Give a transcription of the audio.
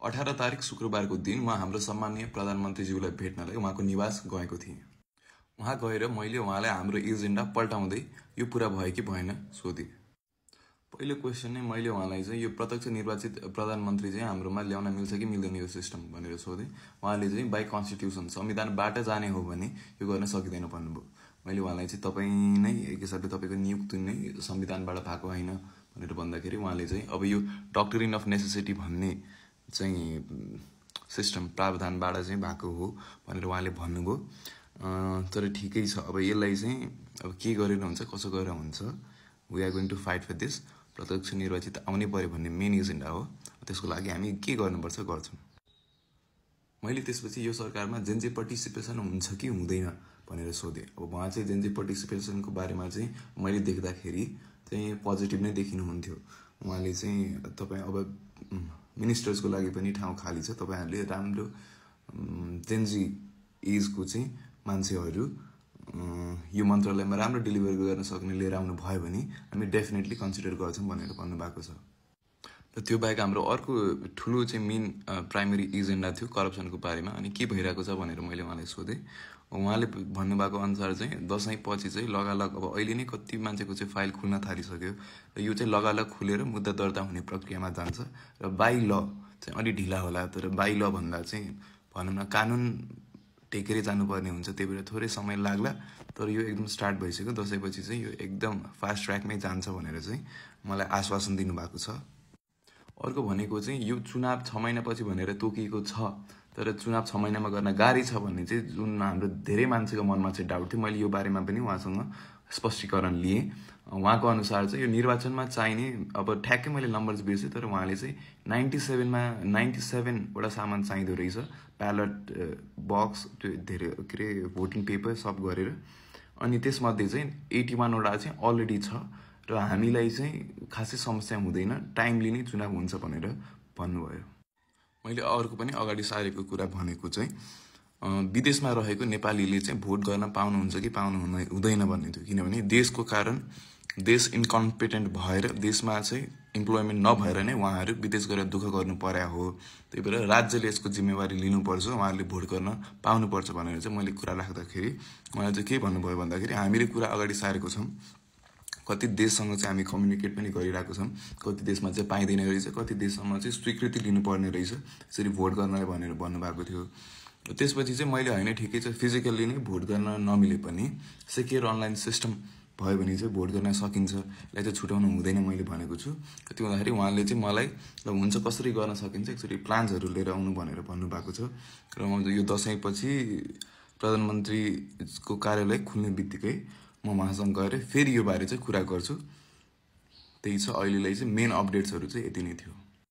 18 तारिक शुक्रबारको दिन म हाम्रो सम्माननीय प्रधानमन्त्रीज्यूलाई भेट्नलाई उहाँको निवास गएको थिएँ। उहाँ गएर मैले उहाँलाई हाम्रो एजेन्डा पल्टाउँदै यो पुरा भयो कि भएन सोधेँ। पहिलो क्वेसन नै मैले उहाँलाई चाहिँ यो प्रत्यक्ष निर्वाचित प्रधानमन्त्री चाहिँ हाम्रोमा ल्याउन मिल्छ कि मिल्दैन यो सिस्टम भनेर सोधेँ। उहाँले चाहिँ बाई कन्स्टिट्युसन संविधानबाट जाने हो भने यो गर्न सकिँदैन भन्नुभयो। मैले उहाँलाई चाहिँ तपाईँ नै एक हिसाबले तपाईँको नियुक्ति नै संविधानबाट भएको होइन भनेर भन्दाखेरि उहाँले चाहिँ अब यो डक्ट्रिन अफ नेसेसिटी भन्ने चाहिँ सिस्टम प्रावधानबाट चाहिँ भएको हो भनेर उहाँले भन्नुभयो। तर ठिकै छ, अब यसलाई चाहिँ अब के गरेर हुन्छ कसो गरेर हुन्छ, we are going to fight for this. प्रत्यक्ष निर्वाचित आउनै पर्यो भन्ने मेन एजेन्डा हो, त्यसको लागि हामी के गर्नुपर्छ गर्छौँ। मैले त्यसपछि यो सरकारमा जेनजी पार्टिसिपेसन हुन्छ कि हुँदैन भनेर सोधेँ। अब उहाँ चाहिँ जेनजी पार्टिसिपेसनको बारेमा चाहिँ मैले देख्दाखेरि चाहिँ पोजिटिभ नै देखिनुहुन्थ्यो। उहाँले चाहिँ तपाईँ अब मिनिस्टर्सको लागि पनि ठाउँ खाली छ, तपाईँहरूले राम्रो जेनजी एजको चाहिँ मान्छेहरू यो मन्त्रालयमा राम्रो डेलिभर गर्न सक्ने लिएर आउनु भयो भने हामी डेफिनेटली कन्सिडर गर्छौँ भनेर भन्नुभएको छ। र त्यो बाहेक हाम्रो अर्को ठुलो चाहिँ मेन प्राइमेरी एजेन्डा थियो करप्सनको बारेमा। अनि के भइरहेको छ भनेर मैले उहाँलाई सोधेँ। उहाँले भन्नुभएको अनुसार चाहिँ दसैँ पछि चाहिँ लगालग अब अहिले नै कति मान्छेको चाहिँ फाइल खुल्न थालिसक्यो र यो चाहिँ लगालग खुलेर मुद्दा दर्ता हुने प्रक्रियामा जान्छ र बाई ल चाहिँ अलि ढिला होला। तर बाई ल भन्दा चाहिँ भनौँ न कानुन टेकेरै जानुपर्ने हुन्छ, त्यही भएर थोरै समय लाग्ला। तर यो एकदम स्टार्ट भइसक्यो, दसैँपछि चाहिँ यो एकदम फास्ट ट्र्याकमै जान्छ भनेर चाहिँ मलाई आश्वासन दिनुभएको छ। अर्को भनेको चाहिँ यो चुनाव 6 महिनापछि भनेर तोकिएको छ, तर चुनाव 6 महिनामा गर्न गाह्रै छ भन्ने चाहिँ जुन हाम्रो धेरै मान्छेको मनमा चाहिँ डाउट थियो। मैले यो बारेमा पनि उहाँसँग स्पष्टीकरण लिएँ। उहाँको अनुसार चाहिँ यो निर्वाचनमा चाहिने अब ठ्याक्कै मैले नम्बर्स बिर्सेँ, तर उहाँले चाहिँ 97वटा सामान चाहिँदो रहेछ, ब्यालट बक्स, त्यो धेरै के अरे भोटिङ पेपर सब गरेर। अनि त्यसमध्ये चाहिँ 81वटा चाहिँ अलरेडी छ र हामीलाई चाहिँ खासै समस्या हुँदैन, टाइमली नै चुनाव हुन्छ भनेर भन्नुभयो। मैले अर्को पनि अगाडि सारेको कुरा भनेको चाहिँ विदेशमा रहेको नेपालीले चाहिँ भोट गर्न पाउनुहुन्छ कि पाउनु हुँदैन भन्ने थियो। किनभने देशको कारण देश इन्कम्पिटेन्ट भएर देशमा चाहिँ इम्प्लोइमेन्ट नभएर नै उहाँहरू विदेश गएर दुःख गर्नु पर्या हो। त्यही भएर राज्यले यसको जिम्मेवारी लिनुपर्छ, उहाँहरूले भोट गर्न पाउनुपर्छ भनेर चाहिँ मैले कुरा राख्दाखेरि उहाँले चाहिँ के भन्नुभयो भन्दाखेरि हामीले कुरा अगाडि सारेको छौँ, कति देशसँग चाहिँ हामी कम्युनिकेट पनि गरिरहेको छौँ, कति देशमा चाहिँ पाइँदैन रहेछ, कति देशसम्म चाहिँ स्वीकृति लिनुपर्ने रहेछ यसरी भोट गर्नलाई भनेर भन्नुभएको थियो। त्यसपछि चाहिँ मैले होइन ठिकै छ, फिजिकल्ली नै भोट गर्न नमिले पनि सेक्युर अनलाइन सिस्टम भयो भने चाहिँ भोट गर्न सकिन्छ, यसलाई चाहिँ छुटाउनु हुँदैन मैले भनेको छु। त्यो हुँदाखेरि उहाँले चाहिँ मलाई ल हुन्छ कसरी गर्न सकिन्छ एकचोटि प्लान्सहरू लिएर आउनु भनेर भन्नुभएको छ। र म यो दसैँपछि प्रधानमन्त्रीको कार्यालय खुल्ने बित्तिकै म उहाँसँग गएर फेरि यो बारे चाहिँ कुरा गर्छु। त्यही छ, अहिलेलाई चाहिँ मेन अपडेट्सहरू चाहिँ यति नै थियो।